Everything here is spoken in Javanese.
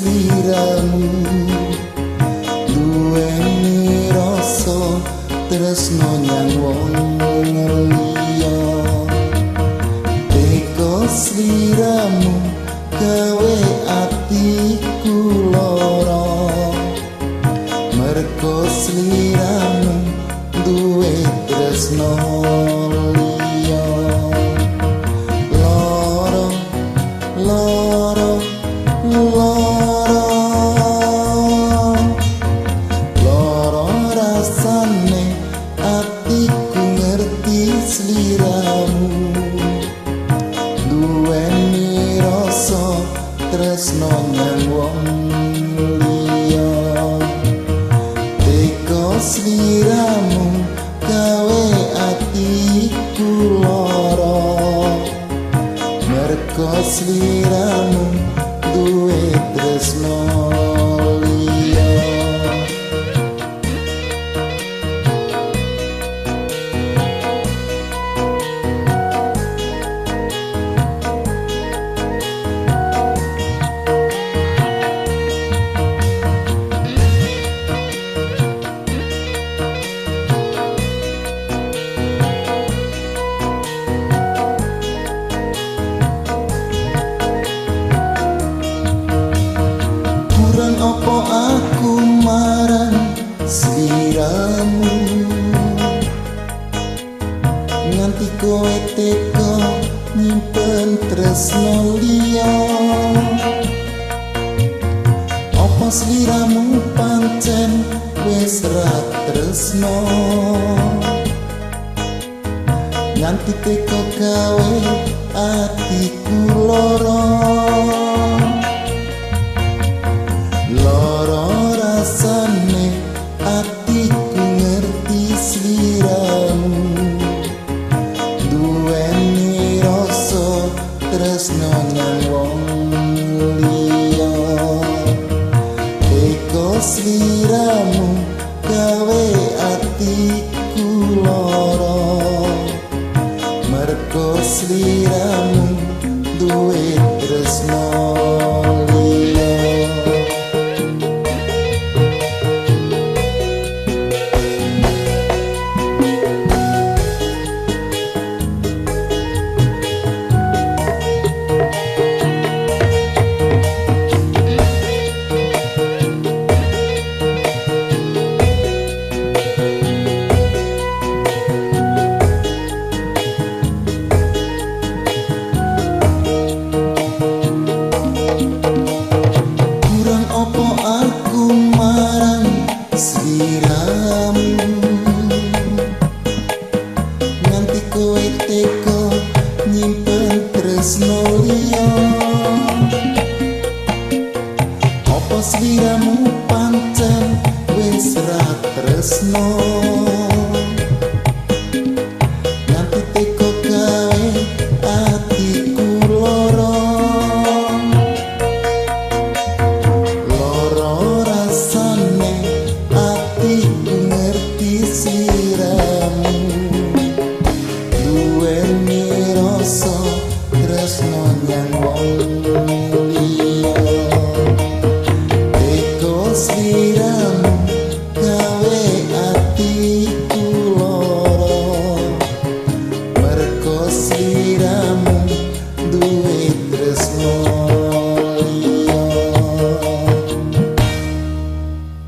sliramu duweni rasa tresno nyang wong liya. Teko sliramu gawe atiku lara, mergo sliramu duwe tresno liya. Lara, lara, lara, lara rasane atiku ngerti sliramu duweni rasa tresno nyang wong liya. Teko sliramu gawe atiku lara, mergo sliramu duwe tresno liya. Kurang opo aku marang sliramu nganti kowe teko nyimpen tresno liya. Opo sliramu pancen wis ra tresno nganti teko gawe atiku lara. Lara rasane atiku ngerti sliramu duweni rasa tresno nyang wong liya. Teko sliramu gawe atiku lara, mergo sliramu duwe tresno liya. Kurang opo aku marang sliramu nganti kowe teko nyimpen tresno liya. Opo sliramu pancen wis ra tresno nganti teko gawe atiku lara. Lara rasane atiku ngerti sliramu duweni rasa tresno nyang wong